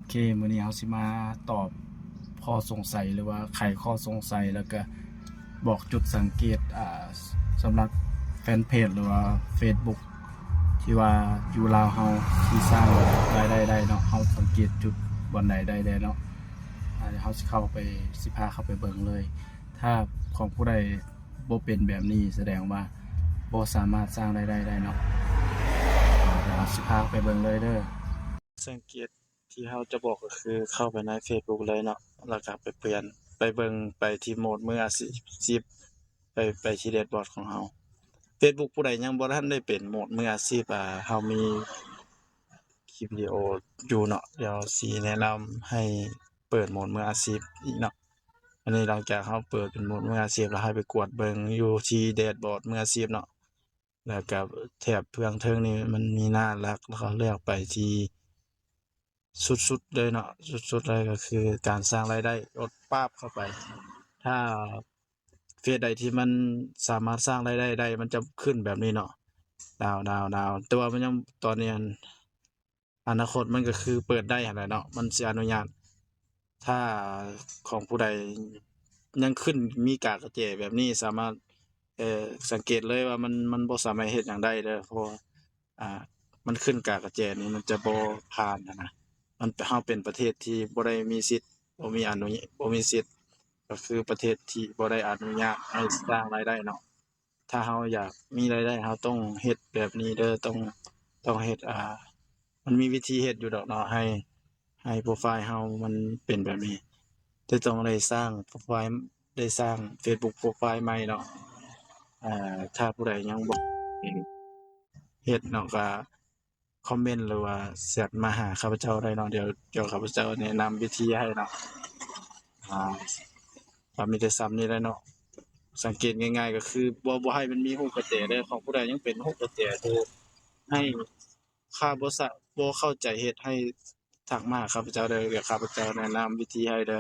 ເຄ ມື້ນີ້ເຮົາຊິມາຕອບຂໍ້ສົງໄສ ຫຼືວ່າໄຂຂໍ້ສົງໄສ ແລ້ວກະບອກຈຸດສັງເກດ ອ່າ ສຳລັບແຟນເພຈ ຫຼືວ່າເຟສບຸກ ທີ່ວ່າຢູ່ລາວເຮົາທີ່ສ້າງລາຍໄດ້ໄດ້ເນາະ. ເຮົາສັງເກດຈຸດບ່ອນໃດໄດ້ແດ່ເນາະ? ອ່າ ດຽວເຮົາຊິເຂົ້າໄປ ຊິພາເຂົ້າໄປເບິ່ງເລີຍ. ຖ້າຂອງຜູ້ໃດບໍ່ເປັນແບບນີ້ ສະແດງວ່າບໍ່ສາມາດສ້າງລາຍໄດ້ໄດ້ເນາະ. ອ່າ ດຽວເຮົາຊິພາໄປເບິ່ງເລີຍເດີ. ສັງເກດທີ່ເຮົາຈະບອກກໍຄືເຂົ້າໄປໃນເຟສບຸກເລີຍເນາະ ແລ້ວກໍໄປປ່ຽນ ໄປເບິ່ງ ໄປທີ່ໂໝດມືອາຊີບ ໄປ ໄປທີ່ແດດບອດຂອງເຮົາ. ເຟສບຸກຜູ້ໃດຍັງບໍ່ທັນໄດ້ເປັນໂໝດມືອາຊີບ ອ່າ ເຮົາມີຄລິບວິດີໂອຢູ່ເນາະ ດຽວຊິແນະນຳໃຫ້ເປີດໂໝດມືອາຊີບອີກເນາະ. ອັນນີ້ຫຼັງຈາກເຮົາເປີດເປັນໂໝດມືອາຊີບແລ້ວ ໃຫ້ໄປກວດເບິ່ງຢູ່ທີ່ແດດບອດມືອາຊີບເນາະ. ແລ້ວກໍແຖບເບື້ອງເທິງນີ້ມັນມີໜ້າຫຼັກ ແລ້ວກໍເລືອກໄປທີ່ສຸດໆເລີຍເນາະ, ສຸດໆເລີຍກໍຄືການສ້າງລາຍໄດ້, ກົດປາບເຂົ້າໄປ. ຖ້າເຟສໃດທີ່ມັນສາມາດສ້າງລາຍໄດ້ໄດ້ ມັນຈະຂຶ້ນແບບນີ້ເນາະ, ດາວໆໆ. ແຕ່ວ່າມັນຍັງ ຕອນນີ້ອັນ ອະນາຄົດມັນກໍຄືເປີດໄດ້ຫັ້ນແຫຼະເນາະ, ມັນຊິອະນຸຍາດ. ຖ້າຂອງຜູ້ໃດຍັງຂຶ້ນມີກາກະແຈແບບນີ້ ສາມາດ ເອີ ສັງເກດເລີຍວ່າມັນ ມັນບໍ່ສາມາດເຮັດຫຍັງໄດ້ເດີ, ເພາະວ່າ ອ່າ ມັນຂຶ້ນກາກະແຈນີ້ ມັນຈະບໍ່ຜ່ານຫັ້ນນະ. ມັນ ເຮົາເປັນປະເທດທີ່ບໍ່ໄດ້ມີສິດ ບໍ່ມີອະນຸ ບໍ່ມີສິດ ກໍຄືປະເທດທີ່ບໍ່ໄດ້ອະນຸຍາດໃຫ້ສ້າງລາຍໄດ້ເນາະ. ຖ້າເຮົາຢາກມີລາຍໄດ້ ເຮົາຕ້ອງເຮັດແບບນີ້ເດີ, ຕ້ອງ ຕ້ອງເຮັດ ອ່າ ມັນມີວິທີເຮັດຢູ່ດອກເນາະ ໃຫ້ ໃຫ້ໂປຣໄຟເຮົາມັນເປັນແບບນີ້. ແຕ່ຕ້ອງໄດ້ສ້າງໂປຣໄຟ ໄດ້ສ້າງເຟສບຸກໂປຣໄຟໃໝ່ເນາະ. ເອີ ຖ້າຜູ້ໃດຍັງບໍ່ເຮັດເນາະ ກໍຄອມເມັນ ຫຼືວ່າແຊັດມາຫາຂ້າພະເຈົ້າໄດ້ເນາະ, ດຽວ ດຽວຂ້າພະເຈົ້າແນະນຳວິທີໃຫ້ເນາະ. ອ່າ ກໍມີແຕ່ສ່ຳນີ້ແຫຼະເນາະ. ສັງເກດງ່າຍໆກໍຄື ບໍ່ ບໍ່ໃຫ້ມັນມີຮູບກະແຈເດີ. ຂອງຜູ້ໃດຍັງເປັນຮູບກະແຈຢູ່ ໃຫ້ ຖ້າບໍ່ສະ ບໍ່ເຂົ້າໃຈເຮັດ ໃຫ້ທັກມາຫາຂ້າພະເຈົ້າເດີ, ດຽວຂ້າພະເຈົ້າແນະນຳວິທີໃຫ້ເດີ.